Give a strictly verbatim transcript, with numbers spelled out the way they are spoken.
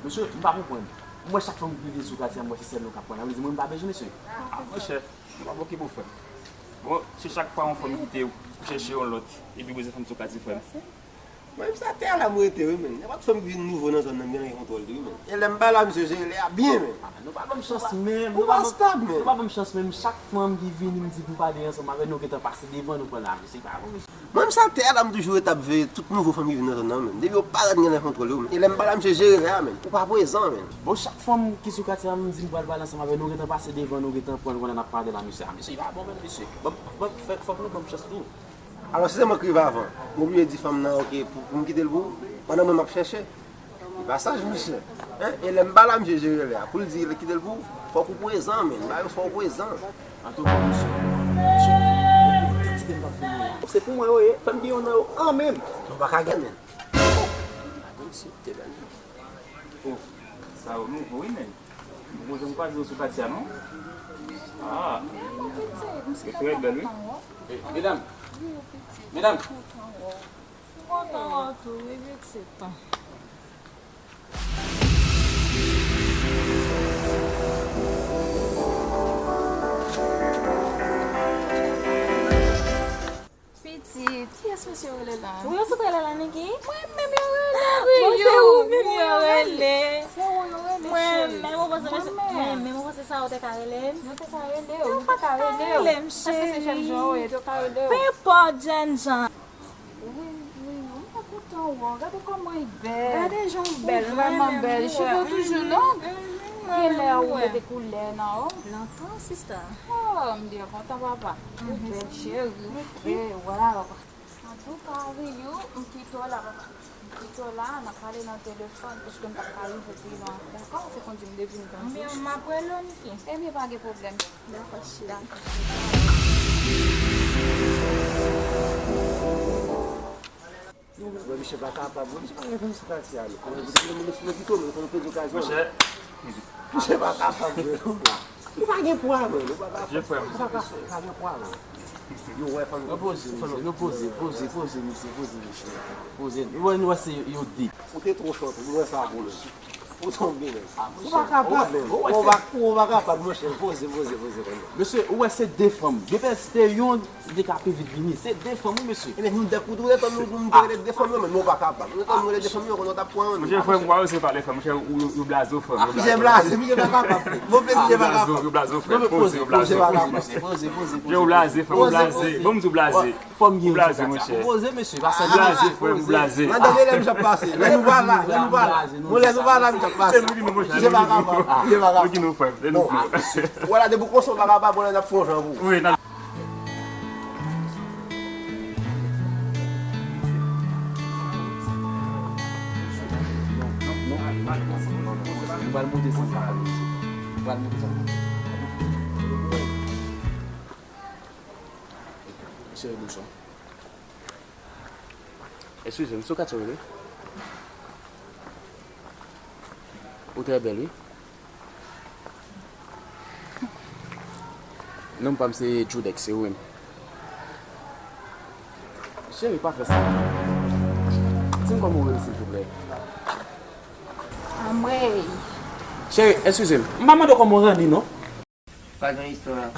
Mesye, m pa konprann. M wè chak fanm ki vin sou katye a, m wè se sèl nou k ap pran. Sa vle di mwen m pa bezwen mesye. Ah, monchè, nou pa okipe w, frè m. Bon, se chak fwa yon fanm kite w pou chèche yon lòt, epi w bezwen fanm sou katye, frè m. Mwen, sa tè a la m rete, wi, men. Nenpòt fanm ki vin nouvo nan zòn nan, m gen kontwòl li, wi, men. E lè m pale a misye, jere lè a byen, men. Ah, nou pa ban m chans menm. Ou pa stab, men. Nou pa ban m chans menm. Chak fanm ki vini, m di pou m pale ansanm avè l, nou gentan pase devan, nou pran lari. Se pa bon, mesye. Mwen, sa tè a la m toujou rete ap veye tout nouvo fanm ki vin nan zòn nan, men. Depi yo parèt, m gen kontwòl yo, men. E lè m pale a misye, jere lè a, men. Ou pa prezan, men. Bon, chak fanm ki sou katye a, m di m pral pale ansanm avè l, nou gentan pase devan, nou gentan pran, konnen n ap pale la, mesye. Ah, mesye, li pa bon, menm, mesye. Bon, bon, fè, fòk nou ban m chans tou. Alò, si se mwen k rive avan, m oblije di fanm nan, ok, pou, pou m kite l pou ou, pandan mwen m ap chèche. Li pa saj, mesye. Hein? E lè m pale a misye jere lè a, pou l di l kite l pou ou, fòk ou prezan, men. Ba yo fòk ou prezan. Antouka, mesye, mesye, kantite m p ap vini la. Se pou mwen yo ye, fè m gen youn nan yo kanmenm. Nou pa ka gen, men. Atann, mesye, te bèl. Oh, sa yo nouvo, wi, men. Mwen janm kwaze yo sou katye a, non? Ah, yo trè bèl, wi. Eh, medam! Medam! M kontan wè w tou, wi, pitit. Pitit, kiyès mesye yo rele la? Wi, yo sot rele la, Niki. Mwen menm yo rele, wi. Bon, se ou menm yo rele. Se ou yo rele, cheri. Mwen menm, ou panse mesye, mwen menm, ou panse sa yo te ka rele m? Yo te ka rele w, yo te ka rele w. Paske se jènjan w ye, yo ka rele w. Pe enpòt jènjan. Wi, wi, wi, mwen kontan wè w. Gade kòman w bèl. Gade jan w bèl, mwen menm tou. Ou vrèman bèl. Cheve w toujou long. Genlè ou mete koulè nan w. Lontan, sista. Oh, m byen kontan, papa. Ou bèl, cheri, ou fre, waw. Antouka, Riyou, m kite w la, papa. M kite w la, n ap pale nan telefòn, paske m p ap ka rive pi lwen. Dakò? Se konn di m devine konn di. M ap rele w, Niki. Ebyen, pa gen pwoblèm. Dakò, cheri. Dakò, cheri. Wè, misye pa kapab, wè, misye pa gen fanm sou katye a, non. Wè, misye, misye, misye, misye, misye, misye, misye, misye pa kapab, wè, non. Ou pa gen pwa, man, ou pa ka fè, ou pa ka fè, ou pa gen pwa, man. Yo wè fanm. Nou poze, fanm, mesye, nou poze, poze, poze, mesye, poze, mesye. Poze. Nou wè, nou wè se yo de. Ou te twò chòt, nou wè sa pou nou. Ou tonbe, men. Ou pa kapab, men. Ou pa, ou pa kapab, monchè. Poze, poze, poze, konnya. Mesye, ou wè se de fanm. Depi se te yonn, li te ka pi vit vini. Se de fanm, wi, mesye. Ebyen, nou de kout, ou te tann nou, nou te rele de fanm, non, men nou pa kapab. Nou te tann nou rele de fanm, yo, konnen w t ap pran, non. Monchè, frè m, ou pa bezwen pale, frè m. Monchè, ou, ou blaze w, frè m. Ah, misye blaze, misye pa kapab. Bon, mesye pa kapab. Ou blaze w, frè m. Poze, ou blaze w. Poze, poze, poze, poze. Ou blaze, frè m, ou blaze. Bon, m di w blaze. Fò m gen yon ti blaze, monchè. Poze, mesye, pa sa. Blaze, frè m, blaze. Nan dènye lè m t ap pase. Lè nou pa la, lè nou pa la. Bon, lè nou pa la, m t ap pase. Se nou ki nou, monchè. Se pa kapab. Se pa kapab. Ou ki nou, frè m. Se nou ki nou. Wala, depi w konsa w pa kapab, bon, lè n ap fè yon jan pou ou. Wi, nan. Non, non, non, non, non, non. M pral monte san sa. M pral monte san sa. Mesye Bouchon. Eskize m, sou katye w rele? Ou trè bèl, wi. Non pa m se Judex, se ou menm? Cheri, pa fè sa. Di m kòman w rele, silvouplè. Anmwey. Cheri, eskize m. M pa mande w kòman w ranni, non. Pa gen istwa.